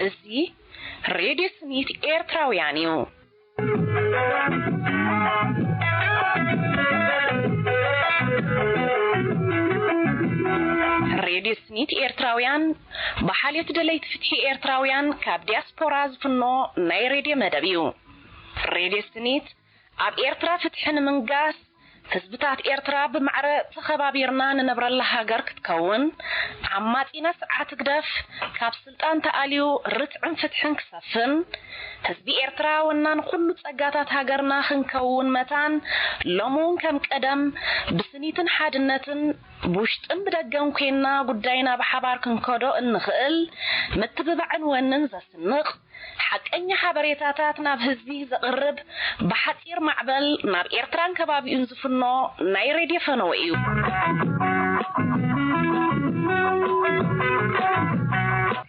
እዚ ሬድዮ ስኒት ኤርትራውያን እዩ። ሬድዮ ስኒት ኤርትራውያን ብሓልዮት ደለይቲ ፍትሒ ኤርትራውያን ካብ ዲያስፖራ ዝፍኖ ናይ ሬድዮ መደብ እዩ። ሬድዮ ስኒት ኣብ ኤርትራ ፍትሒ ንምንጋስ፣ ህዝብታት ኤርትራ ብማዕረ ተኸባቢርና ንነብረላ ሃገር ክትከውን፣ ዓማጺና ስርዓት ህግደፍ ካብ ስልጣን ተኣልዩ ርትዕን ፍትሕን ክሰፍን፣ ህዝቢ ኤርትራ ወናን ኩሉ ጸጋታት ሃገርና ክንከውን መታን፣ ሎሚ እውን ከም ቀደም ብስኒትን ሓድነትን ብውሽጥን ብደገን ኮይንና ጉዳይና ብሓባር ክንከዶ እንኽእል ምትብባዕን ወንን ዘስንቕ ሓቀኛ ሓበሬታታት ናብ ህዝቢ ዘቕርብ ብሓጺር ማዕበል ናብ ኤርትራን ከባቢኡን ዝፍኖ ናይ ሬድዮ ፈነወ እዩ።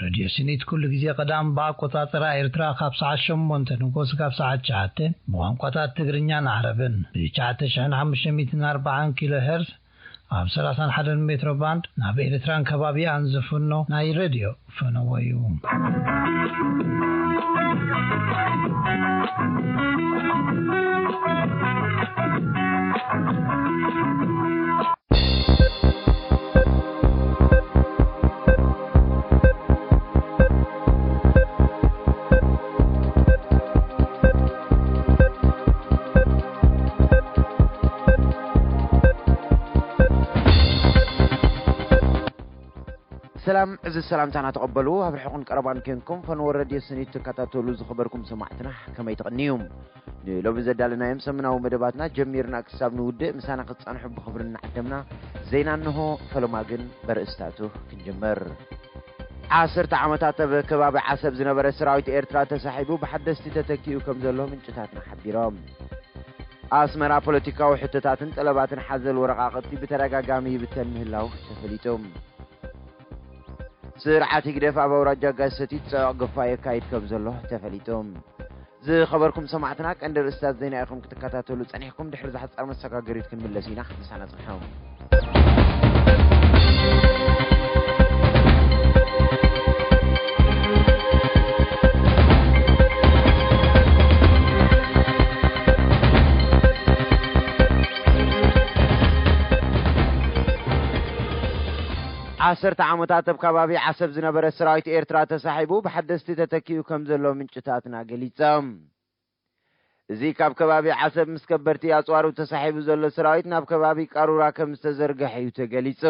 ሬድዮ ስኒት ኩሉ ግዜ ቀዳም ብኣቆጻጽራ ኤርትራ ካብ ሰዓት ሸሞንተ ንጎስ ካብ ሰዓት ትሽዓተ ብቋንቋታት ትግርኛን ዓረብን ብ ትሽዓተ ሽሕን ሓሙሽተ ሚእትን ኣርባዓን ኪሎ ሄርዝ ኣብ ሰላሳን ሓደን ሜትሮ ባንድ ናብ ኤርትራን ከባቢኣን ዝፍኖ ናይ ሬድዮ ፈነወ እዩ። ሰላም፣ እዚ ሰላምታና ተቐበሉ። ኣብ ርሑቕን ቀረባን ኮንኩም ፈነወ ሬድዮ ስኒት ትከታተሉ ዝኸበርኩም ሰማዕትና ከመይ ትቕንዩ? ንሎሚ ዘዳለናዮም ሰሙናዊ መደባትና ጀሚርና ክሳብ ንውድእ ምሳና ክትጸንሑ ብኽብሪ እናዓደምና፣ ዜና እንሆ። ፈለማ ግን በርእስታቱ ክንጅምር። ዓሰርተ ዓመታት ኣብ ከባቢ ዓሰብ ዝነበረ ሰራዊት ኤርትራ ተሳሒቡ ብሓደስቲ ተተኪኡ ከም ዘሎ ምንጭታትና ሓቢሮም። ኣስመራ ፖለቲካዊ ሕቶታትን ጠለባትን ሓዘል ወረቓቕቲ ብተደጋጋሚ ይብተን ምህላው ተፈሊጡ። ስርዓት ህግደፍ ኣብ ኣውራጃ ጋሰቲት ጽዑቕ ግፋ የካይድ ከም ዘሎ ተፈሊጡ። ዝኸበርኩም ሰማዕትና፣ ቀንዲ ርእስታት ዜና ኢኹም ክትከታተሉ ጸኒሕኩም። ድሕሪ ዝሓጻር መሰጋገሪት ክንምለስ ኢና። ምሳና ጽንሑ። ዓሰርተ ዓመታት ኣብ ከባቢ ዓሰብ ዝነበረ ሰራዊት ኤርትራ ተሳሒቡ ብሓደስቲ ተተኪኡ ከም ዘሎ ምንጭታትና ገሊጾም። እዚ ካብ ከባቢ ዓሰብ ምስ ከበድቲ ኣጽዋሩ ተሳሒቡ ዘሎ ሰራዊት ናብ ከባቢ ቃሩራ ከም ዝተዘርግሐ እዩ ተገሊጹ።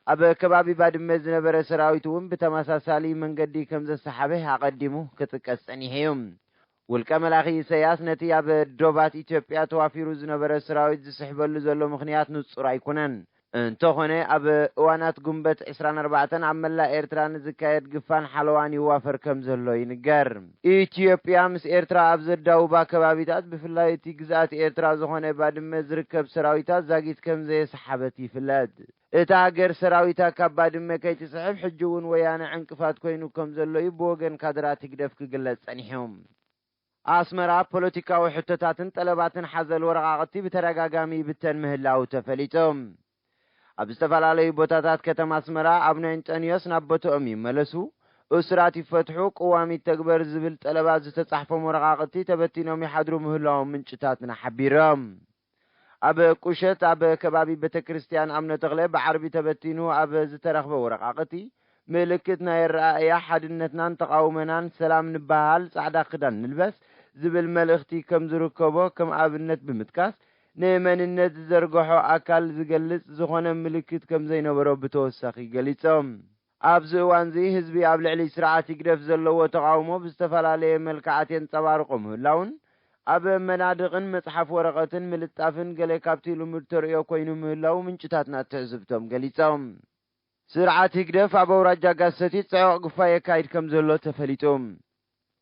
ኣብ ከባቢ ባድመ ዝነበረ ሰራዊት እውን ብተመሳሳሊ መንገዲ ከም ዘሰሓበ ኣቐዲሙ ክጥቀስ ጸኒሑ እዩ። ውልቀ መላኺ ኢሳያስ ነቲ ኣብ ዶባት ኢትዮጵያ ተዋፊሩ ዝነበረ ሰራዊት ዝስሕበሉ ዘሎ ምኽንያት ንጹር ኣይኮነን። እንተኾነ ኣብ እዋናት ጉንበት ዕስራን ኣርባዕተን ኣብ መላእ ኤርትራ ንዝካየድ ግፋን ሓለዋን ይዋፈር ከም ዘሎ ይንገር። ኢትዮጵያ ምስ ኤርትራ ኣብ ዘዳውባ ከባቢታት ብፍላይ እቲ ግዝኣት ኤርትራ ዝኾነ ባድመ ዝርከብ ሰራዊታ ዛጊት ከም ዘየሰሓበት ይፍለጥ። እታ ሃገር ሰራዊታ ካብ ባድመ ከይትስሕብ ሕጂ እውን ወያነ ዕንቅፋት ኮይኑ ከም ዘሎ እዩ ብወገን ካድራት ህግደፍ ክግለጽ ጸኒሑ። ኣስመራ ፖለቲካዊ ሕቶታትን ጠለባትን ሓዘል ወረቓቕቲ ብተደጋጋሚ ይብተን ምህላው ተፈሊጡ። ኣብ ዝተፈላለዩ ቦታታት ከተማ ኣስመራ ኣቡነ እንጠንዮስ ናብ ቦትኦም ይመለሱ፣ እሱራት ይፈትሑ፣ ቅዋም ይተግበር ዝብል ጠለባት ዝተጻሕፎም ወረቓቕቲ ተበቲኖም ይሓድሩ ምህላዎም ምንጭታትና ሓቢሮም። ኣብ ቁሸት ኣብ ከባቢ ቤተ ክርስቲያን ኣቡነ ተኽለ ብዓርቢ ተበቲኑ ኣብ ዝተረኽበ ወረቓቕቲ ምልክት ናይ ኣረኣእያ ሓድነትናን ተቓውሞናን ሰላም ንበሃል ጻዕዳ ክዳን ንልበስ ዝብል መልእኽቲ ከም ዝርከቦ ከም ኣብነት ብምጥቃስ ንመንነት ዝዘርግሖ ኣካል ዝገልጽ ዝኾነ ምልክት ከም ዘይነበሮ ብተወሳኺ ገሊጾም። ኣብዚ እዋንዚ ህዝቢ ኣብ ልዕሊ ስርዓት ህግደፍ ዘለዎ ተቓውሞ ብዝተፈላለየ መልክዓት የንጸባርቆ ምህላውን ኣብ መናድቕን መጽሓፍ ወረቐትን ምልጣፍን ገለ ካብቲ ልሙድ ተርእዮ ኮይኑ ምህላው ምንጭታትና ትዕዝብቶም ገሊጾም። ስርዓት ህግደፍ ኣብ ኣውራጃ ጋሰቲት ጽዑቕ ግፋ የካይድ ከም ዘሎ ተፈሊጡ።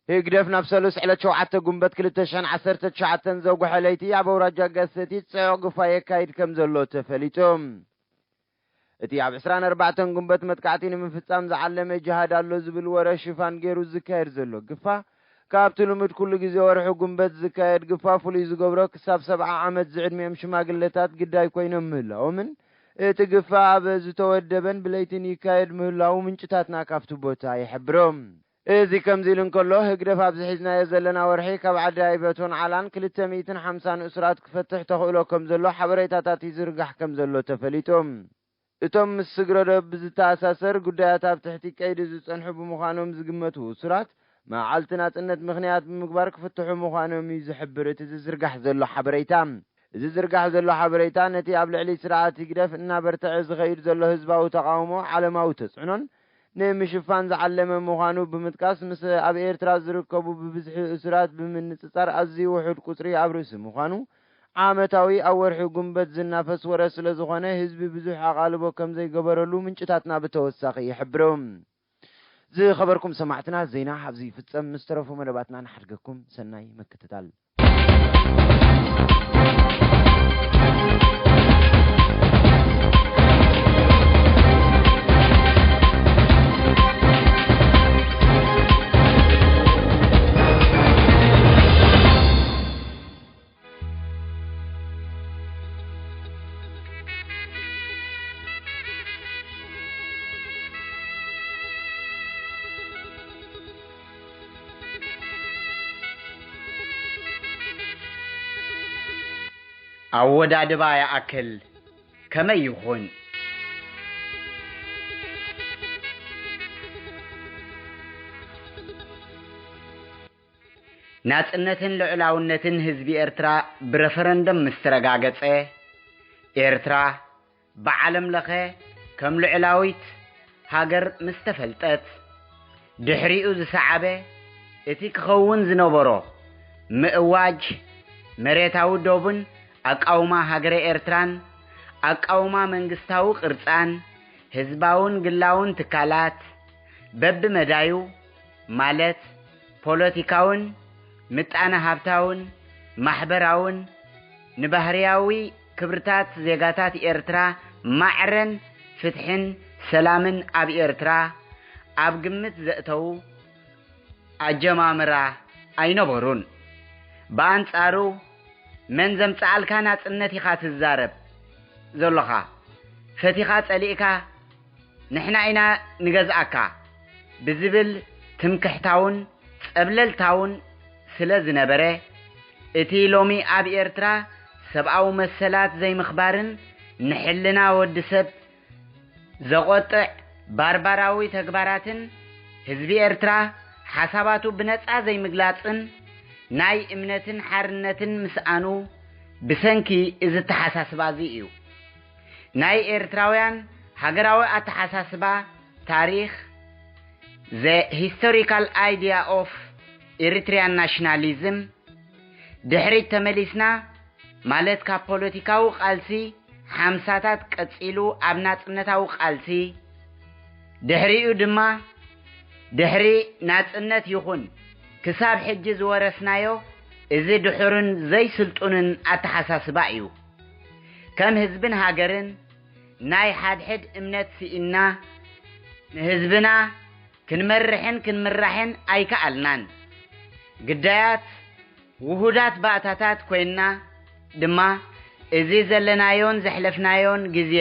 ህግደፍ ናብ ሰሉስ ዕለት ሸውዓተ ጉንበት ክልተ ሽሕን ዓሰርተ ትሽዓተን ዘጉሐ ለይቲ ኣብ ኣውራጃ ጋሰቲት ጽዑቕ ግፋ የካይድ ከም ዘሎ ተፈሊጡ። እቲ ኣብ ዕስራን ኣርባዕተን ጉንበት መጥቃዕቲ ንምፍጻም ዝዓለመ ጅሃድ ኣሎ ዝብል ወረ ሽፋን ገይሩ ዝካየድ ዘሎ ግፋ ካብቲ ልሙድ ኩሉ ግዜ ወርሒ ጉንበት ዝካየድ ግፋ ፍሉይ ዝገብሮ፣ ክሳብ ሰብዓ ዓመት ዝዕድሚኦም ሽማግለታት ግዳይ ኮይኖም ምህላዎምን፣ እቲ ግፋ ኣብ ዝተወደበን ብለይትን ይካየድ ምህላዉ ምንጭታትና ካብቲ ቦታ ይሕብሩ። እዚ ከምዚ ኢሉ እንከሎ፣ ህግደፍ ኣብዚ ሒዝናዮ ዘለና ወርሒ ካብ ዓዲ ኣይበቶን ዓላን ክልተ ሚእትን ሓምሳን እሱራት ክፈትሕ ተኽእሎ ከም ዘሎ ሓበሬታታት ይዝርጋሕ ከም ዘሎ ተፈሊጡ። እቶም ምስ ስግረዶ ብዝተኣሳሰር ጉዳያት ኣብ ትሕቲ ቀይዲ ዝጸንሑ ብምዃኖም ዝግመቱ እሱራት፣ መዓልቲ ናጽነት ምኽንያት ብምግባር ክፍትሑ ምዃኖም እዩ ዝሕብር እቲ ዝዝርጋሕ ዘሎ ሓበሬታ። እዚ ዝርጋሕ ዘሎ ሓበሬታ፣ ነቲ ኣብ ልዕሊ ስርዓት ህግደፍ እናበርትዐ ዝኸይድ ዘሎ ህዝባዊ ተቓውሞ ዓለማዊ ተጽዕኖን ንምሽፋን ዝዓለመ ምዃኑ ብምጥቃስ፣ ምስ ኣብ ኤርትራ ዝርከቡ ብብዝሒ እሱራት ብምንጽጻር ኣዝዩ ውሑድ ቁጽሪ ኣብ ርእሲ ምዃኑ፣ ዓመታዊ ኣብ ወርሒ ጉንበት ዝናፈስ ወረ ስለ ዝኾነ፣ ህዝቢ ብዙሕ ኣቓልቦ ከም ዘይገበረሉ ምንጭታትና ብተወሳኺ ይሕብሩ። ዝኸበርኩም ሰማዕትና፣ ዜና ኣብዚ ይፍጸም። ምስ ተረፉ መደባትና ንሓድገኩም። ሰናይ ምክትታል። ኣወዳድባ ይኣክል ከመይ ይኹን? ናጽነትን ልዑላውነትን ህዝቢ ኤርትራ ብረፈረንደም ምስ ተረጋገጸ፣ ኤርትራ ብዓለም ለኸ ከም ልዑላዊት ሃገር ምስ ተፈልጠት፣ ድሕሪኡ ዝሰዓበ እቲ ክኸውን ዝነበሮ ምእዋጅ መሬታዊ ዶብን ኣቃውማ ሃገረ ኤርትራን ኣቃውማ መንግስታዊ ቅርጻን ህዝባውን ግላውን ትካላት በብመዳዩ፣ ማለት ፖለቲካውን ምጣነ ሃብታውን ማሕበራውን ንባህርያዊ ክብርታት ዜጋታት ኤርትራ ማዕረን ፍትሕን ሰላምን ኣብ ኤርትራ ኣብ ግምት ዘእተዉ ኣጀማምራ ኣይነበሩን። ብኣንጻሩ፣ መን ዘምጽኣልካ ናጽነት ኢኻ ትዛረብ ዘሎኻ? ፈቲኻ ጸሊእካ ንሕና ኢና ንገዝኣካ ብዝብል ትምክሕታውን ጸብለልታውን ስለ ዝነበረ፣ እቲ ሎሚ ኣብ ኤርትራ ሰብኣዊ መሰላት ዘይምኽባርን ንሕልና ወዲ ሰብ ዘቖጥዕ ባርባራዊ ተግባራትን ህዝቢ ኤርትራ ሓሳባቱ ብነጻ ዘይምግላጽን ናይ እምነትን ሓርነትን ምስኣኑ ብሰንኪ እዚ ኣተሓሳስባ እዚ እዩ። ናይ ኤርትራውያን ሃገራዊ ኣተሓሳስባ ታሪኽ፣ The Historical Idea of Eritrean Nationalism፣ ድሕሪት ተመሊስና፣ ማለት ካብ ፖለቲካዊ ቃልሲ ሓምሳታት ቀጺሉ ኣብ ናጽነታዊ ቃልሲ፣ ድሕሪኡ ድማ ድሕሪ ናጽነት ይኹን ክሳብ ሕጂ ዝወረስናዮ እዚ ድሑርን ዘይስልጡንን ኣተሓሳስባ እዩ። ከም ህዝብን ሃገርን ናይ ሓድሕድ እምነት ስኢንና፣ ንህዝብና ክንመርሕን ክንምራሕን ኣይከኣልናን። ግዳያት ውሁዳት ባእታታት ኮይንና ድማ፣ እዚ ዘለናዮን ዘሕለፍናዮን ግዜ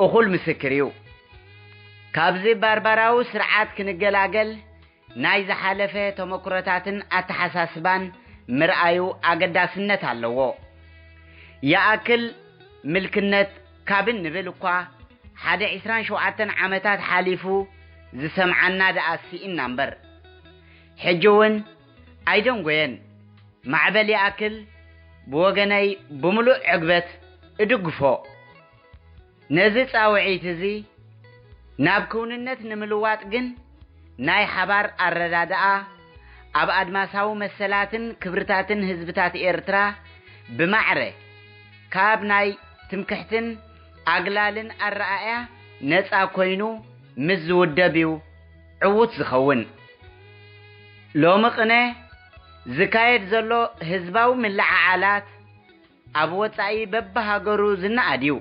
እኹል ምስክር እዩ። ካብዚ ባርባራዊ ስርዓት ክንገላገል፣ ናይ ዝሓለፈ ተመኩሮታትን ኣተሓሳስባን ምርኣዩ ኣገዳስነት ኣለዎ። ይኣክል ምልክነት ካብ እንብል እኳ፣ ሓደ ዕስራን ሸውዓተን ዓመታት ሓሊፉ ዝሰምዓና ደኣ ስኢንና እምበር። ሕጂ እውን ኣይደንጎየን። ማዕበል ይኣክል ብወገነይ ብምሉእ ዕግበት እድግፎ። ነዚ ጻውዒት እዚ ናብ ክውንነት ንምልዋጥ ግን፣ ናይ ሓባር ኣረዳድኣ ኣብ ኣድማሳዊ መሰላትን ክብርታትን ህዝብታት ኤርትራ ብማዕረ ካብ ናይ ትምክሕትን ኣግላልን ኣረኣእያ ነጻ ኮይኑ ምስ ዝውደብ እዩ ዕዉት ዝኸውን። ሎሚ ቅነ ዝካየድ ዘሎ ህዝባዊ ምልዕዓላት ኣብ ወጻኢ በብሃገሩ ዝነኣድ እዩ።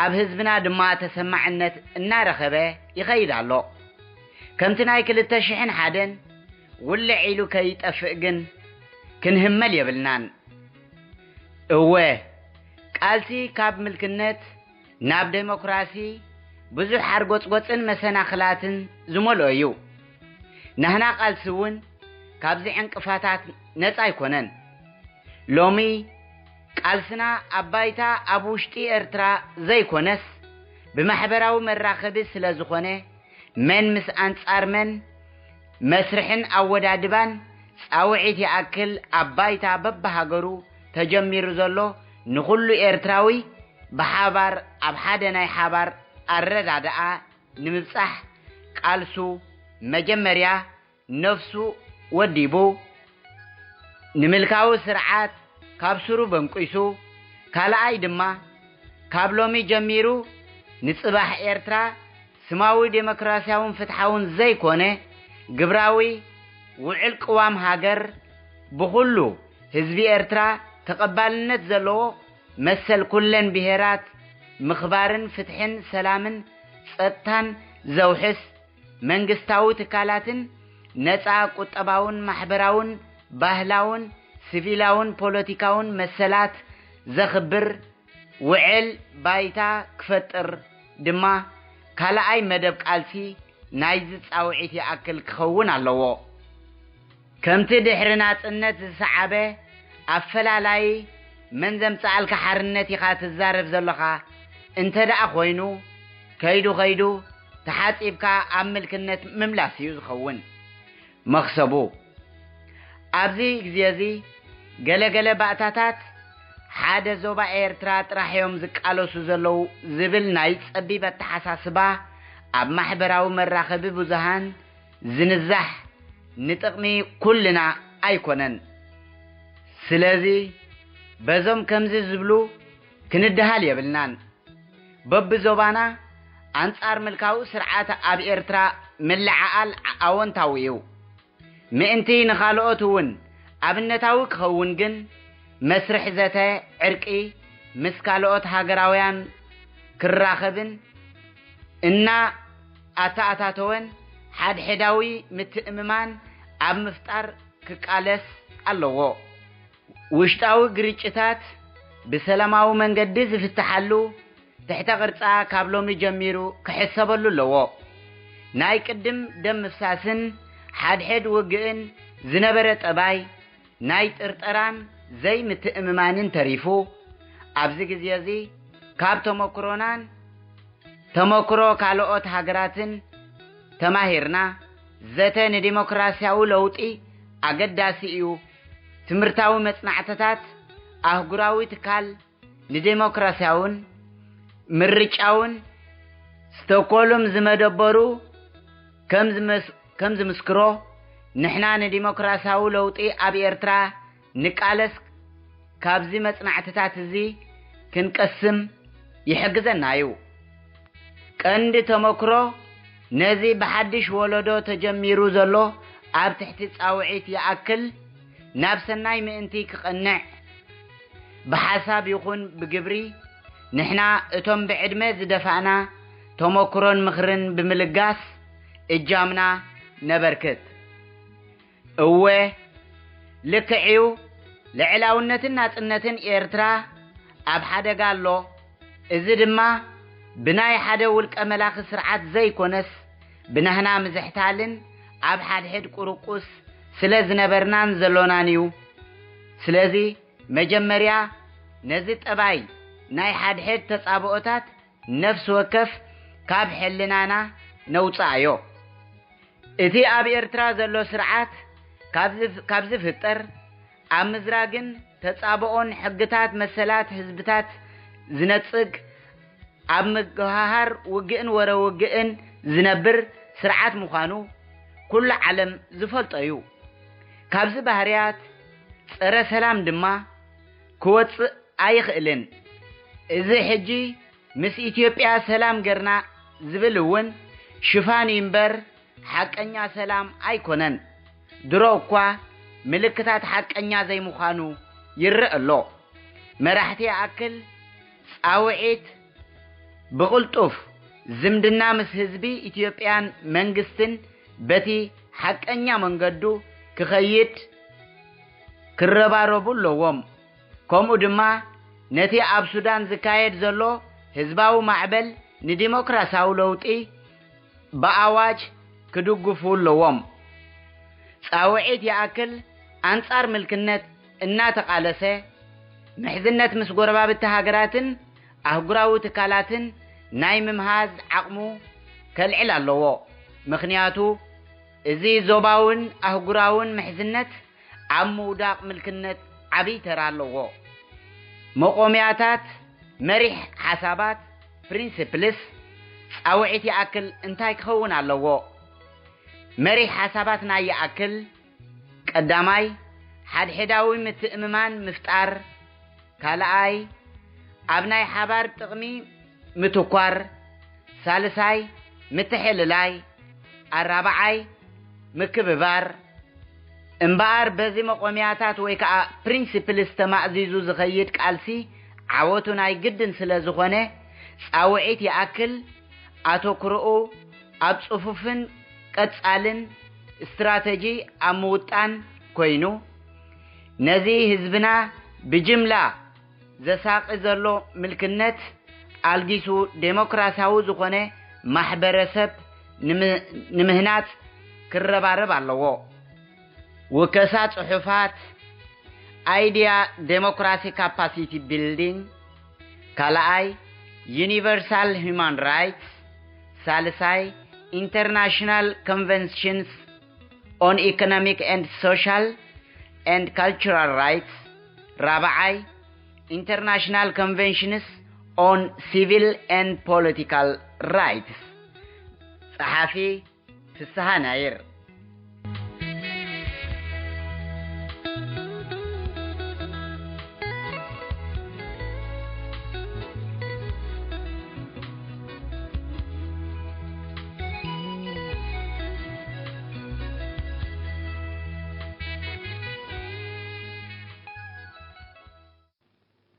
ኣብ ህዝብና ድማ ተሰማዕነት እናረኸበ ይኸይድ ኣሎ። ከምቲ ናይ ክልተ ሽሕን ሓደን ውልዕ ኢሉ ከይጠፍእ ግን ክንህመል የብልናን። እወ፣ ቃልሲ ካብ ምልክነት ናብ ዴሞክራሲ ብዙሕ ሓርጎጽጎጽን መሰናኽላትን ዝመልኦ እዩ። ናህና ቃልሲ እውን ካብዚ ዕንቅፋታት ነጻ ኣይኮነን። ሎሚ ቃልስና ኣብ ባይታ ኣብ ውሽጢ ኤርትራ ዘይኮነስ ብማሕበራዊ መራኸቢ ስለ ዝኾነ፣ መን ምስ ኣንጻር መን መስርሕን ኣወዳድባን ጻውዒት ይኣክል ኣብ ባይታ በብሃገሩ ተጀሚሩ ዘሎ ንኹሉ ኤርትራዊ ብሓባር ኣብ ሓደ ናይ ሓባር ኣረዳድኣ ንምብጻሕ ቃልሱ መጀመርያ ነፍሱ ወዲቡ ንምልካዊ ስርዓት ካብ ስሩ በንቂሱ፣ ካልኣይ ድማ ካብ ሎሚ ጀሚሩ ንጽባሕ ኤርትራ ስማዊ ዴሞክራሲያውን ፍትሓውን ዘይኮነ ግብራዊ ውዕል ቅዋም ሃገር ብኹሉ ህዝቢ ኤርትራ ተቐባልነት ዘለዎ መሰል ኩለን ብሄራት ምኽባርን ፍትሕን ሰላምን ጸጥታን ዘውሕስ መንግስታዊ ትካላትን ነጻ ቁጠባውን ማሕበራውን ባህላውን ሲቪላውን ፖለቲካውን መሰላት ዘኽብር ውዕል ባይታ ክፈጥር ድማ ካልኣይ መደብ ቃልሲ ናይዚ ጻውዒት ይኣክል ክኸውን ኣለዎ። ከምቲ ድሕሪ ናጽነት ዝሰዓበ ኣፈላላይ መን ዘምጽኣልካ ሓርነት ኢኻ ትዛረብ ዘለኻ እንተ ደኣ ኮይኑ፣ ከይዱ ከይዱ ተሓጺብካ ኣብ ምልክነት ምምላስ እዩ ዝኸውን መኽሰቡ። ኣብዚ ግዜ እዚ ገለ ገለ ባእታታት ሓደ ዞባ ኤርትራ ጥራሕ እዮም ዝቃለሱ ዘለዉ ዝብል ናይ ጸቢብ ኣተሓሳስባ ኣብ ማሕበራዊ መራኸቢ ብዙሃን ዝንዛሕ ንጥቕሚ ኩልና ኣይኮነን። ስለዚ በዞም ከምዚ ዝብሉ ክንድሃል የብልናን። በብዞባና ኣንጻር ምልካዊ ስርዓት ኣብ ኤርትራ ምልዓዓል ኣወንታዊ እዩ። ምእንቲ ንኻልኦት እውን ኣብነታዊ ክኸውን ግን መስርሕ ዘተ ዕርቂ ምስ ካልኦት ሃገራውያን ክራኸብን እና ኣተኣታተወን ሓድሕዳዊ ምትእምማን ኣብ ምፍጣር ክቃለስ ኣለዎ። ውሽጣዊ ግርጭታት ብሰላማዊ መንገዲ ዝፍትሓሉ ትሕተ ቅርጻ ካብ ሎሚ ጀሚሩ ክሕሰበሉ ኣለዎ። ናይ ቅድም ደም ምፍሳስን ሓድሕድ ውግእን ዝነበረ ጠባይ ናይ ጥርጠራን ዘይምትእምማንን ተሪፉ፣ ኣብዚ ግዜ እዚ ካብ ተመክሮናን ተመክሮ ካልኦት ሃገራትን ተማሂርና፣ ዘተ ንዲሞክራሲያዊ ለውጢ ኣገዳሲ እዩ። ትምህርታዊ መጽናዕትታት ኣህጉራዊ ትካል ንዲሞክራሲያውን ምርጫውን ስቶኮልም ዝመደበሩ ከም ዝመስ-፣ ከም ዝምስክሮ፣ ንሕና ንዲሞክራሲያዊ ለውጢ ኣብ ኤርትራ ንቃለስ ካብዚ መጽናዕትታት እዚ ክንቀስም ይሕግዘና እዩ። ቀንዲ ተመክሮ ነዚ ብሓድሽ ወለዶ ተጀሚሩ ዘሎ ኣብ ትሕቲ ጻውዒት ይኣክል ናብ ሰናይ ምእንቲ ክቐንዕ ብሓሳብ ይኹን ብግብሪ ንሕና እቶም ብዕድመ ዝደፋእና ተመክሮን ምኽርን ብምልጋስ እጃምና ነበርክት። እወ፣ ልክዕ እዩ፣ ልዕላውነትን ናጽነትን ኤርትራ ኣብ ሓደጋ ኣሎ። እዚ ድማ ብናይ ሓደ ውልቀ መላኺ ስርዓት ዘይኮነስ ብናህና ምዝሕታልን ኣብ ሓድሕድ ቁርቁስ ስለ ዝነበርናን ዘሎናን እዩ። ስለዚ መጀመርያ ነዚ ጠባይ ናይ ሓድሕድ ተጻብኦታት ነፍሲ ወከፍ ካብ ሕልናና ነውጽኣዮ። እቲ ኣብ ኤርትራ ዘሎ ስርዓት ካብ ዝፍ-፣ ካብ ዝፍጠር ኣብ ምዝራግን ተጻብኦን ሕግታት መሰላት ህዝብታት ዝነጽግ ኣብ ምግሃሃር ውግእን ወረ ውግእን ዝነብር ስርዓት ምዃኑ ኩሉ ዓለም ዝፈልጦ እዩ። ካብዚ ባህርያት ጸረ ሰላም ድማ ክወጽእ ኣይኽእልን። እዚ ሕጂ ምስ ኢትዮጵያ ሰላም ገርና ዝብል እውን ሽፋን እዩ እምበር ሓቀኛ ሰላም ኣይኮነን። ድሮ እኳ ምልክታት ሓቀኛ ዘይምዃኑ ይረእ ኣሎ። መራሕቲ ይኣክል ጻውዒት ብቕልጡፍ ዝምድና ምስ ህዝቢ ኢትዮጵያን መንግስትን በቲ ሓቀኛ መንገዱ ክኸይድ ክረባረቡ ኣለዎም። ከምኡ ድማ ነቲ ኣብ ሱዳን ዝካየድ ዘሎ ህዝባዊ ማዕበል ንዲሞክራሲያዊ ለውጢ ብኣዋጅ ክድግፉ ኣለዎም። ጻውዒት ይኣክል ኣንጻር ምልክነት እናተቓለሰ፣ ምሕዝነት ምስ ጎረባብቲ ሃገራትን ኣህጉራዊ ትካላትን ናይ ምምሃዝ ዓቕሙ ከልዕል ኣለዎ። ምኽንያቱ፣ እዚ ዞባውን ኣህጉራውን ምሕዝነት ኣብ ምውዳቕ ምልክነት ዓብዪ ተራ ኣለዎ። መቆምያታት፣ መሪሕ ሓሳባት፣ ፕሪንሲፕልስ፣ ጻውዒት ይኣክል እንታይ ክኸውን ኣለዎ? መሪሕ ሓሳባት ናይ ይኣክል፣ ቀዳማይ፣ ሓድሕዳዊ ምትእምማን ምፍጣር፣ ካልኣይ፣ ኣብ ናይ ሓባር ጥቕሚ ምትኳር፣ ሳልሳይ፣ ምትሕልላይ፣ ኣራብዓይ፣ ምክብባር። እምበኣር በዚ መቆምያታት ወይ ከዓ ፕሪንሲፕልስ ተማእዚዙ ዝኸይድ ቃልሲ ዓወቱ ናይ ግድን ስለ ዝኾነ፣ ጻውዒት ይኣክል ኣተኩሮኡ ኣብ ጽፉፍን ቀጻልን ስትራተጂ ኣብ ምውጣን ኮይኑ፣ ነዚ ህዝብና ብጅምላ ዘሳቒ ዘሎ ምልክነት ኣልጊሱ ዴሞክራሲያዊ ዝኾነ ማሕበረሰብ ንም-፣ ንምህናጽ ክረባረብ ኣለዎ። ውከሳ ጽሑፋት፣ ኣይድያ ዴሞክራሲ ካፓሲቲ ቢልዲንግ፣ ካልኣይ፣ ዩኒቨርሳል ሁማን ራይትስ፣ ሳልሳይ፣ ኢንተርናሽናል ኮንቨንሽንስ ኦን ኢኮኖሚክ ኤንድ ሶሻል ኤንድ ካልቸራል ራይትስ፣ ራብዓይ፣ ኢንተርናሽናል ኮንቨንሽንስ ኦን ሲቪል ኤንድ ፖለቲካል ራይትስ። ጸሓፊ፣ ፍስሃ ናይር።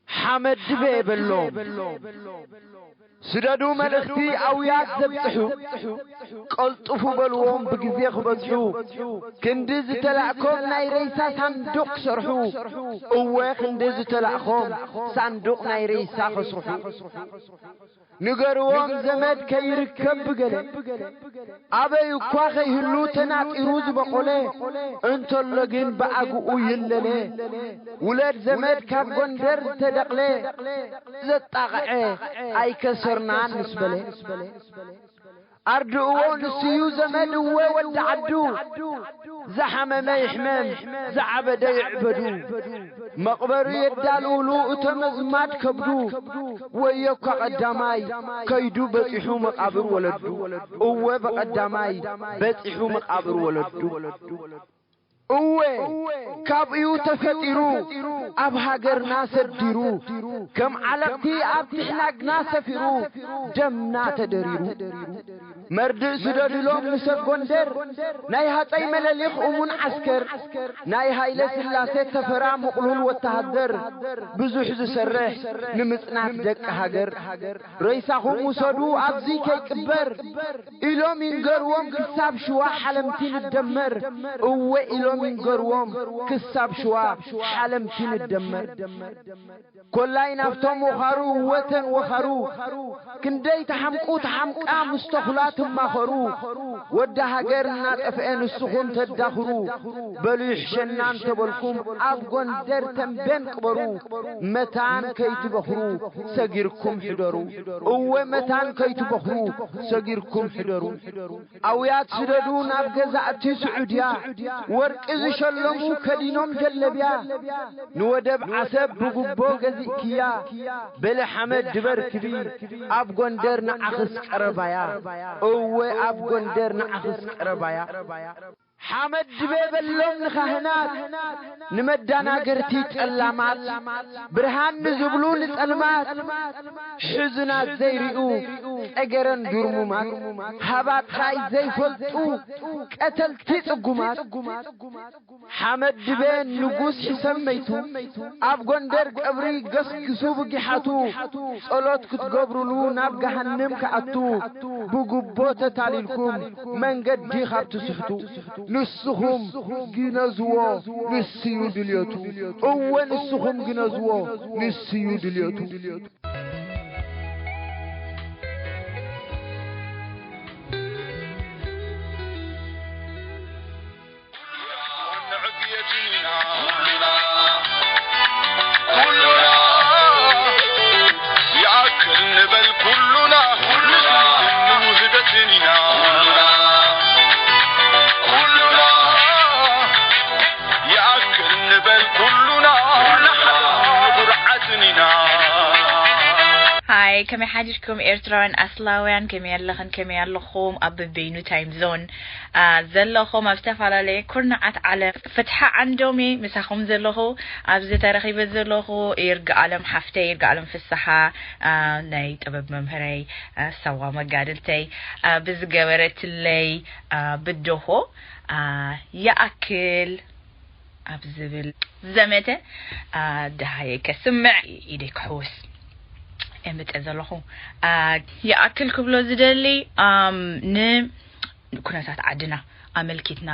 ሓመድ ድበ በሎም። ስደዱ መልእኽቲ ኣውያት ዘብጽሑ፣ ቀልጥፉ በልዎም ብግዜ ክበጽሑ። ክንዲ ዝተላእኮም ናይ ሬሳ ሳንዱቕ ክሰርሑ። እወ፣ ክንዲ ዝተላእኮም ሳንዱቕ ናይ ሬሳ ከስርሑ። ንገርዎም ዘመድ ከይርከብ ብገለ፣ ኣበይ እኳ ከይህሉ ተናጢሩ ዝበቆለ፣ እንተሎ ግን ብኣግኡ ይለለ። ውለድ ዘመድ ካብ ጎንደር ዝተደቕለ፣ ዘጣቕዐ ኣይከሰርናን ምስ በለ። ኣርድእዎ ንስዩ ዘመድ እወ ወዲ ዓዱ፣ ዝሓመመ ይሕመም፣ ዝዓበደ ይዕበዱ። መቕበሪ የዳልውሉ እቶም ኣዝማድ ከብዱ፣ ወዮ እኳ ቀዳማይ ከይዱ በጺሑ መቓብር ወለዱ። እወ ብቐዳማይ በጺሑ መቓብር ወለዱ። እወ ካብኡ ተፈጢሩ ኣብ ሃገርና ሰዲሩ፣ ከም ዓለቕቲ ኣብ ትሕናግና ሰፊሩ፣ ደምና ተደሪሩ። መርድእ ስደድሎም ንሰብ ጎንደር፣ ናይ ሃጸይ መለሊኽ እሙን ዓስከር፣ ናይ ሃይለ ስላሴ ተፈራ ምቕሉል ወተሃደር፣ ብዙሕ ዝሰርሕ ንምጽናት ደቂ ሃገር። ሬሳኹም ውሰዱ ኣብዚ ከይቅበር፣ ኢሎም ይንገርዎም ክሳብ ሽዋ ሓለምቲ ንደመር። እወ ኢሎም ይንገርዎም ክሳብ ሽዋ ሓለምቲ ንደመር። ኮላይ ናብቶም ወኻሩ ወተን ወኻሩ፣ ክንደይ ተሓምቁ ተሓምቃ ምስ ተኹላ ትማኸሩ። ወዲ ሃገር እናጠፍአ ንስኹም ተዳኽሩ። በሉ ይሕሸና እንተበልኩም ኣብ ጎንደር ተንቤን ቅበሩ። መታን ከይትበኽሩ ሰጊርኩም ሕደሩ። እወ መታን ከይትበኽሩ ሰጊርኩም ሕደሩ። ኣውያት ስደዱ ናብ ገዛእቲ ስዑድያ፣ ወርቂ ዝሸለሙ ከዲኖም ጀለብያ። ንወደብ ዓሰብ ብጉቦ ገዚእክያ፣ በሊ ሓመድ ድበርክቢ፣ ኣብ ጎንደር ንዓኽስ ቀረባያ። እወ ኣብ ጎንደር ንዓኽስ ቀረባያ። ሓመድ ድበ በሎም ንኻህናት፣ ንመዳናገርቲ ጸላማት፣ ብርሃን ንዝብሉ ንጸልማት፣ ሕዙናት ዘይርእዩ ጸገረን ድርሙማት፣ ሃባ ጥራይ ዘይፈልጡ ቀተልቲ ጽጉማት። ሓመድ ድበ ንጉስ ሕሰብ መይቱ፣ ኣብ ጎንደር ቀብሪ ገስግሱ ብጊሓቱ፣ ጸሎት ክትገብሩሉ ናብ ገሃንም ክኣቱ፣ ብጉቦ ተታሊልኩም መንገዲ ካብ ትስሕቱ። ንስኹም ግነዝዎ፣ ንስዩ ድልየቱ። እወ፣ ንስኹም ግነዝዎ፣ ንስዩ ድልየቱ። ሃይ፣ ከመይ ሓዲርኩም ኤርትራውያን ኣስላውያን? ከመይ ኣለኽን ከመይ ኣለኹም? ኣብ በበይኑ ታይም ዞን ዘለኹም ኣብ ዝተፈላለየ ኩርናዓት ዓለም ፍትሓ ዓንዶም እየ ምሳኹም ዘለኹ። ኣብዚ ተረኺበ ዘለኹ ይርጋ ኣለም ሓፍተይ፣ ይርጋ ኣለም ፍስሓ፣ ናይ ጥበብ መምህረይ፣ ሰዋ መጋድልተይ ብዝገበረትለይ ብደሆ ይኣክል ኣብ ዝብል ዘመተ ደሃየ ከስምዕ ኢደይ ክሕውስ እምፀ ዘለኹ። ይኣክል ክብሎ ዝደሊ ንኩነታት ዓድና ኣመልኪትና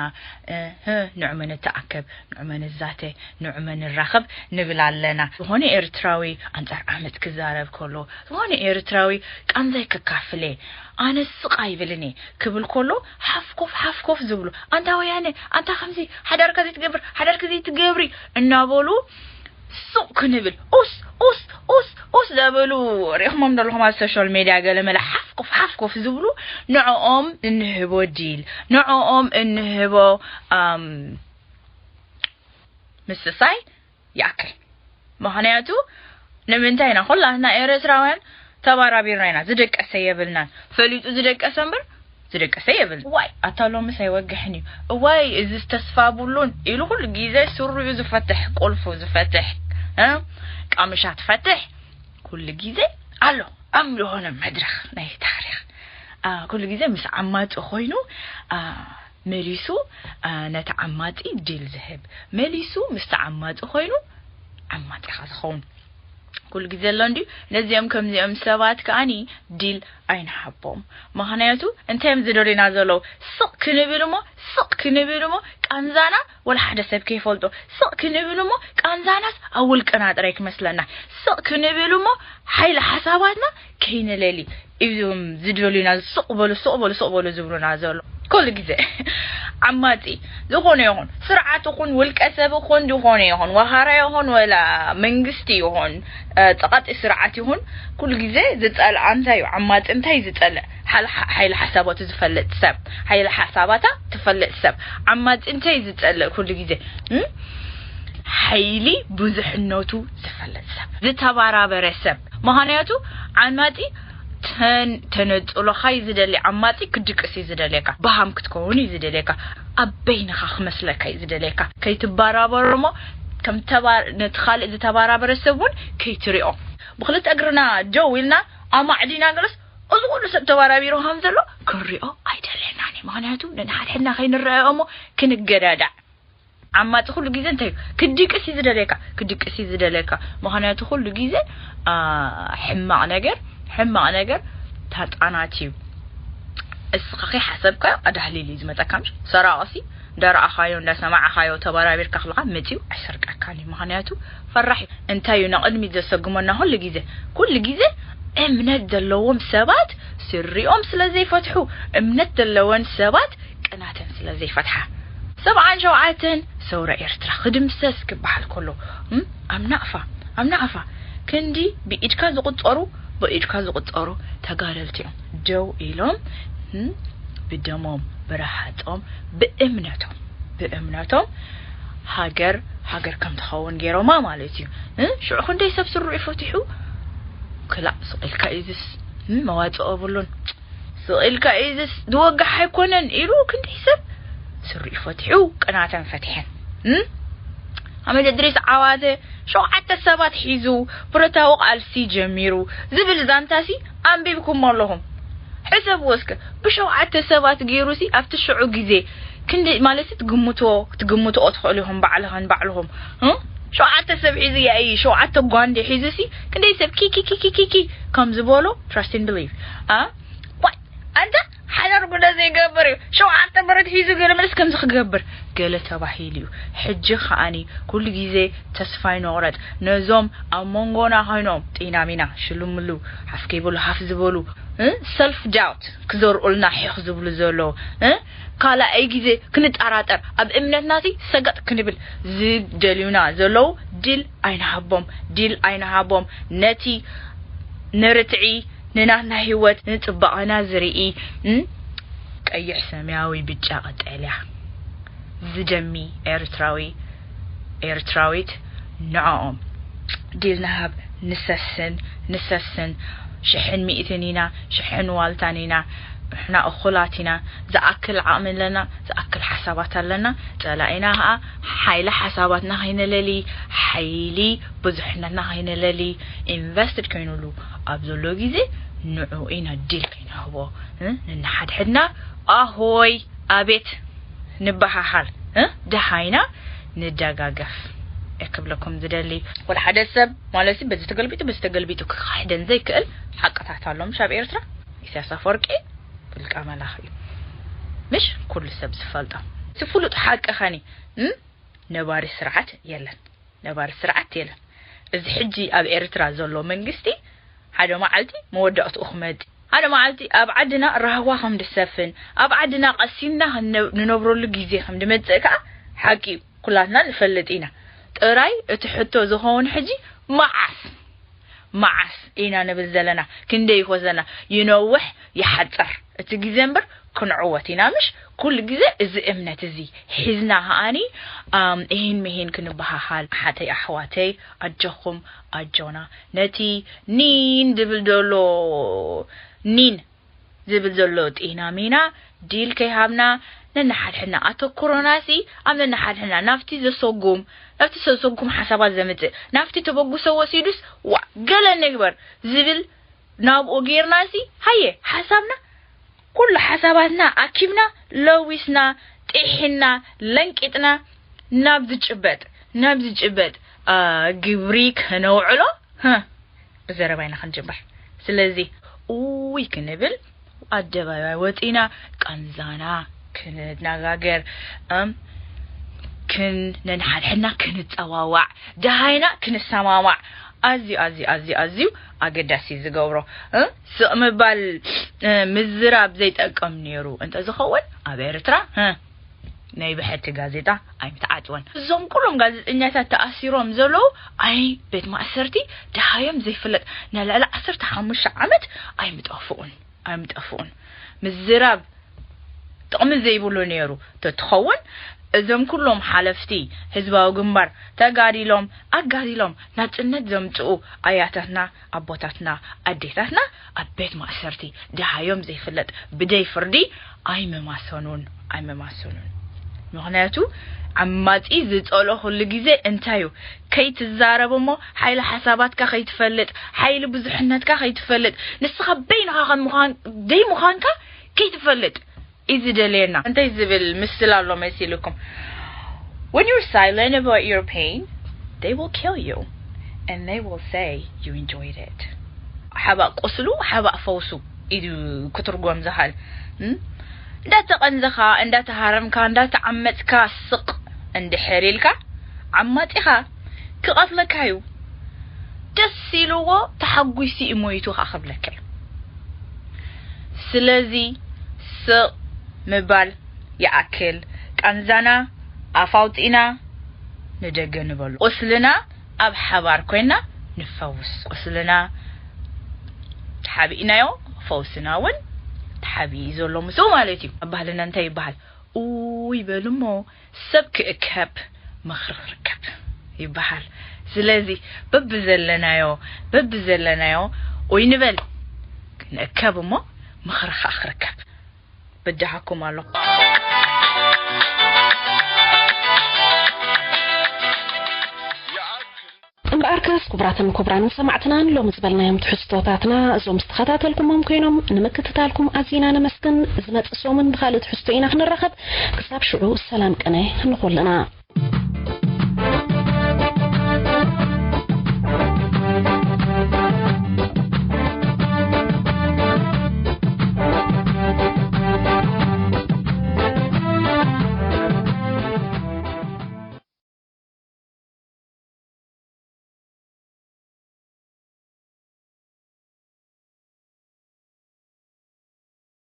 ንዑመ ንተኣከብ፣ ንዑመ ንዛተ፣ ንዑመ ንራኸብ ንብል ኣለና። ዝኾነ ኤርትራዊ ኣንጻር ዓመጽ ክዛረብ ከሎ፣ ዝኾነ ኤርትራዊ ቃንዛይ ከካፍለ፣ ኣነ ስቕ ኣይብልን እየ ክብል ከሎ፣ ሓፍኮፍ ሓፍኮፍ ዝብሉ፣ ኣንታ ወያነ፣ ኣንታ ከምዚ፣ ሓዳርካ ዘይትገብር፣ ሓዳርካ ዘይትገብሪ እናበሉ ሱቕ ክንብል ኡስ ኡስ ኡስ ኡስ ዘበሉ ሪእኹሞም ዘለኹም ኣብ ሶሻል ሜድያ ገለ መለ ሓፍኮፍ ሓፍኮፍ ዝብሉ ንዕኦም እንህቦ ዲል ንዕኦም እንህቦ ምስሳይ ይኣክል። ምኽንያቱ ንምንታይ ኢና ኩላትና ኤርትራውያን ተባራቢርና ኢና ዝደቀሰ የብልናን። ፈሊጡ ዝደቀሰ እምበር ዝደቀሰ የብልን። እዋይ ኣታ ሎምስ ኣይወግሕን እዩ፣ እዋይ እዝስ ተስፋ ቡሉን ኢሉ ኩሉ ግዜ ስሪኡ ዝፈትሕ፣ ቁልፉ ዝፈትሕ፣ ቃምሻ ትፈትሕ ኩሉ ግዜ ኣሎ ኣብ ዝኾነ መድረኽ ናይ ታሪኽ ኩሉ ግዜ ምስ ዓማፂ ኮይኑ መሊሱ ነቲ ዓማፂ ዲል ዝህብ፣ መሊሱ ምስቲ ዓማፂ ኮይኑ ዓማፂኻ ዝኸውን ኩሉ ግዜ ኣሎ እንድዩ። ነዚኦም ከምዚኦም ሰባት ከኣኒ ዲል ኣይንሃቦም። ምኽንያቱ እንታይ እዮም ዝደልዩና ዘለዉ? ስቕ ክንብል እሞ ስቕ ክንብል እሞ ቃንዛና ወላ ሓደ ሰብ ከይፈልጦ ስቕ ክንብል እሞ ቃንዛናስ ኣብ ውልቅና ጥራይ ክመስለና ስቕ ክንብል እሞ ሓይሊ ሓሳባትና ከይንለሊ እዮም ዝደልዩና። ስቕ በሉ ስቕ በሉ ስቕ በሉ ዝብሉና ዘሎ ኩሉ ግዜ ዓማፂ ዝኾነ ይኹን ስርዓት ይኹን ውልቀ ሰብ ይኹን ዝኾነ ይኹን ወኻራ ይኹን ወላ መንግስቲ ይኹን ፀቓጢ ስርዓት ይኹን ኩሉ ግዜ ዝፀልኣ እንታይ እዩ? ዓማፂ እንታይ እዩ ዝፀልእ? ሓይሊ ሓሳባቱ ዝፈልጥ ሰብ፣ ሓይሊ ሓሳባታ ትፈልጥ ሰብ። ዓማፂ እንታይ እዩ ዝፀልእ ኩሉ ግዜ? ሓይሊ ብዙሕነቱ ዝፈልጥ ሰብ፣ ዝተባራበረ ሰብ። ምኽንያቱ ዓማፂ ተነፅሎኻ እዩ ዝደሊ። ዓማፂ ክድቅስ እዩ ዝደልየካ፣ በሃም ክትከውን እዩ ዝደልየካ፣ ኣብ በይንኻ ክመስለካ እዩ ዝደልየካ። ከይትባራበሮ እሞ ከም ነቲ ካልእ ዝተባራበረ ሰብ እውን ከይትሪኦ። ብክልተ እግርና ደው ኢልና ኣማዕዲና ገለስ እዚ ኩሉ ሰብ ተባራቢሩ ከም ዘሎ ክንሪኦ ኣይደልየናን እዩ። ምኽንያቱ ነንሓድሕድና ከይንረኣኦ እሞ ክንገዳዳዕ። ዓማፂ ኩሉ ግዜ እንታይ እዩ? ክድቅስ እዩ ዝደልየካ፣ ክድቅስ እዩ ዝደልየካ። ምኽንያቱ ኩሉ ግዜ ሕማቕ ነገር፣ ሕማቕ ነገር ታጣናት እዩ። እስኻ ከይሓሰብካዮ ኣዳህሊል እዩ ዝመፀካ። ምሽ ሰራቕሲ እንዳረኣኻዮ እንዳሰማዕኻዮ ተባራቢርካ ክለኻ መፂኡ ኣይሰርቀካን እዩ። ምኽንያቱ ፈራሕ እዩ። እንታይ እዩ ንቕድሚት ዘሰጉመና? ኩሉ ግዜ ኩሉ ግዜ እምነት ዘለዎም ሰባት ስሪኦም ስለ ዘይፈትሑ፣ እምነት ዘለወን ሰባት ቅናተን ስለ ዘይፈትሓ። ሰብዓን ሸውዓተን ሰውራ ኤርትራ ክድምሰስ ክበሃል ከሎ ኣብ ናቕፋ ኣብ ናቕፋ ክንዲ ብኢድካ ዝቑጸሩ ብኢድካ ዝቑጸሩ ተጋደልቲ እዮም ደው ኢሎም ብደሞም ብረሃጾም ብእምነቶም ብእምነቶም ሃገር ሃገር ከም ትኸውን ገይሮማ ማለት እዩ። ሽዑ ክንደይ ሰብ ስርኡ ይፈትሑ ክላእ ስቕ ኢልካ እዩ ዝስ መዋፅኦ የብሉን። ስቕ ኢልካ እዩ ዝስ ዝወግሕ ኣይኮነን ኢሉ ክንደይ ሰብ ስርኡ ፈትሑ ቅናተን ፈትሐን። ኣመደ ድሪስ ዓዋተ ሸውዓተ ሰባት ሒዙ ብረታዊ ቃልሲ ጀሚሩ ዝብል ዛንታሲ ኣንቢብኩሞ ኣለኹም። ሕሰብዎ እስከ ብሸውዓተ ሰባት ገይሩሲ ኣብቲ ሽዑ ግዜ ክንደይ ማለት ትግምትዎ ትግምትኦ ትኽእሉ ኢኹም ባዕልኽን ባዕልኹም ሸውዓተ ሰብ ሒዙ ያኢ ሸውዓተ ጓንዲ ሒዙሲ ክንደይ ሰብ ኪኪኪኪኪኪ ከም ዝበሎ trust and believe። ኣንተ ሓዳር ወደ ዘይገብር እዩ። ሸውዓተ ብረት ሒዙ ገለ መለስ ከምዚ ክገብር ገለ ተባሂሉ እዩ። ሕጂ ከዓኒ ኩሉ ግዜ ተስፋ ይንቑረጽ። ነዞም ኣብ መንጎና ኮይኖም ጢናሚና ሽልምሉ ሓፍ ከይበሉ ሃፍ ዝበሉ፣ እ፣ ሰልፍ ዳውት ክዘርኡልና ሒኽ ዝብሉ ዘለዉ፣ እ፣ ካልኣይ ግዜ ክንጠራጠር፣ ኣብ እምነትናሲ ሰገጥ ክንብል ዝደልዩና ዘለዉ ድል ኣይንሃቦም፣ ድል ኣይንሃቦም። ነቲ ንርትዒ፣ ንናትና ህይወት፣ ንጽባቐና ዝርኢ፣ እ፣ ቀይሕ፣ ሰማያዊ፣ ብጫ፣ ቀጠልያ ዝደሚ ኤርትራዊ፣ ኤርትራዊት ንዕኦም ድል ንሃብ፣ ንሰስን፣ ንሰስን። ሽሕን ሚእትን ኢና፣ ሽሕን ዋልታን ኢና። ንሕና እኹላት ኢና። ዝኣክል ዓቕሚ ኣለና፣ ዝኣክል ሓሳባት ኣለና። ጸላኢና ኸኣ ሓይሊ ሓሳባትና ከይነለሊ፣ ሓይሊ ብዙሕነትና ከይነለሊ፣ ኢንቨስትድ ኮይኑሉ ኣብ ዘሎ ግዜ ንዑ ኢና ድል ከይንህቦ፣ እ፣ ንንሓድሕድና ኣሆይ ኣቤት ንበሃሃል፣ እ፣ ደሃይና ንደጋገፍ እየ ክብለኩም ዝደሊ። ወላ ሓደ ሰብ ማለት በዚ ተገልቢጡ በዚ ተገልቢጡ ክካሕደን ዘይክእል ሓቅታት ኣሎ። ምሽ ኣብ ኤርትራ ኢሳያስ ኣፈወርቂ ፍልቃ መላኺ እዩ። ምሽ ኩሉ ሰብ ዝፈልጦ። እቲ ፍሉጥ ሓቂ ኸኒ፣ እ፣ ነባሪ ስርዓት የለን። ነባሪ ስርዓት የለን። እዚ ሕጂ ኣብ ኤርትራ ዘሎ መንግስቲ ሓደ መዓልቲ መወዳእትኡ ክመጽእ፣ ሓደ መዓልቲ ኣብ ዓድና ራህዋ ከም ድሰፍን፣ ኣብ ዓድና ቀሲንና ክንነ-፣ ንነብረሉ ግዜ ከም ድመጽእ ከኣ ሓቂ እዩ። ኩላትና ንፈልጥ ኢና። ጥራይ እቲ ሕቶ ዝኸውን ሕጂ መዓስ? መዓስ ኢና ንብል ዘለና? ክንደይ ይኾዘና? ይነውሕ ይሓጸር እቲ ግዜ እምበር ክንዕወት ኢና። ምሽ ኩሉ ግዜ እዚ እምነት እዚ ሒዝና ከኣኒ፣ ኣም፣ እሂን ምሂን ክንበሃሃል። ሓተይ ኣሕዋተይ፣ ኣጆኹም፣ ኣጆና። ነቲ ኒን ዝብል ዘሎ፣ ኒን ዝብል ዘሎ ጢና ሚና ዲል ከይሃብና፣ ነንሓድሕድና ኣተኩሮናሲ ኣብ ነንሓድሕድና፣ ናብቲ ዘሰጉም፣ ናብቲ ዘሰጉም ሓሳባት ዘምጽእ፣ ናብቲ ተበግሶ ወሲዱስ፣ ዋ፣ ገለ ንግበር ዝብል ናብኡ ጌርናሲ፣ ሃየ፣ ሓሳብና፣ ኩሉ ሓሳባትና ኣኪብና፣ ለዊስና፣ ጢሒና፣ ለንቂጥና፣ ናብ ዝጭበጥ፣ ናብ ዝጭበጥ፣ ኣ፣ ግብሪ ከነውዕሎ፣ ህ፣ ብዘረባ ኢና ክንጅምር። ስለዚ፣ ኡይ ክንብል፣ ኣደባባይ ወጺና፣ ቃንዛና ክንነጋገር፣ እም፣ ክን-፣ ነንሓድሕድና ክንጸዋዋዕ፣ ደሃይና ክንሰማማዕ፣ ኣዝዩ፣ ኣዝዩ፣ ኣዝዩ፣ ኣዝዩ ኣገዳሲ እዩ ዝገብሮ። እ? ስቕ ምባል፣ እ፣ ምዝራብ ዘይጠቅም ነይሩ እንተዝኸውን፣ ኣብ ኤርትራ፣ እ፣ ናይ ብሕቲ ጋዜጣ ኣይምተዓጽወን። እዞም ኩሎም ጋዜጠኛታት ተኣሲሮም ዘለዉ፣ ኣይ፣ ቤት ማእሰርቲ ደሃዮም ዘይፍለጥ፣ ንልዕሊ ዓሰርተ ሓሙሽተ ዓመት ኣይምጠፍኡን፣ ኣይምጠፍኡን። ምዝራብ ጥቕሚ ዘይብሉ ነይሩ ተትኸውን፣ እዞም ኩሎም ሓለፍቲ ህዝባዊ ግንባር ተጋዲሎም፣ ኣጋዲሎም ናጽነት ዘምጽኡ ኣያታትና፣ ኣቦታትና፣ ኣዴታትና ኣብ ቤት ማእሰርቲ ደሃዮም ዘይፍለጥ ብደይ ፍርዲ ኣይመማሰኑን፣ ኣይመማሰኑን። ምኽንያቱ ዓማጺ ዝጸሎ ኩሉ ግዜ እንታይ እዩ? ከይትዛረብ እሞ ሓይሊ ሓሳባትካ ከይትፈልጥ፣ ሓይሊ ብዙሕነትካ ከይትፈልጥ፣ ንስኻ በይንኻ ከም ምዃን-፣ ደይ ምዃንካ ከይትፈልጥ እዩ ዝደልየና። እንታይ ዝብል ምስል ኣሎ መሲልኩም? When you're silent about your pain, they will kill you and they will say you enjoyed it. ሓባእ ቁስሉ፣ ሓባእ ፈውሱ እዩ ክትርጎም ዝኽእል። እም? እንዳተቐንዘኻ፣ እንዳተሃረምካ፣ እንዳተዓመጽካ ስቕ እንድሕር ኢልካ፣ ዓማጺኻ ክቐትለካ እዩ። ደስ ኢልዎ ተሓጒሱ እዩ ሞይቱ ከኣ ክብለካ እዩ። ስለዚ ስቕ ምባል ይኣክል። ቃንዛና ኣፍ ኣውጺእና ንደገ ንበሎ። ቁስልና ኣብ ሓባር ኮይና ንፈውስ። ቁስልና ተሓቢእናዮ፣ ፈውስና እውን ተሓቢኡ ዘሎ ምስኡ ማለት እዩ። ኣብ ባህልና እንታይ ይበሃል? ኡይ በሉ እሞ ሰብ ክእከብ ምኽሪ ክርከብ ይበሃል። ስለዚ በብዘለናዮ፣ በብዘለናዮ ኡይ ንበል፣ ክንእከብ እሞ ምኽሪ ኸኣ ክርከብ። በጃኻኩም ኣሎ። እምበኣርከስ ክቡራትን ክቡራንን ሰማዕትና፣ ሎሚ ዝበልናዮም ትሕዝቶታትና እዞም ዝተኸታተልኩሞም ኮይኖም፣ ንምክትታልኩም ኣዚና ነመስግን። ዝመጽእ ሰሙን ብኻልእ ትሕዝቶ ኢና ክንራኸብ። ክሳብ ሽዑ ሰላም ቅነ ንኹልና።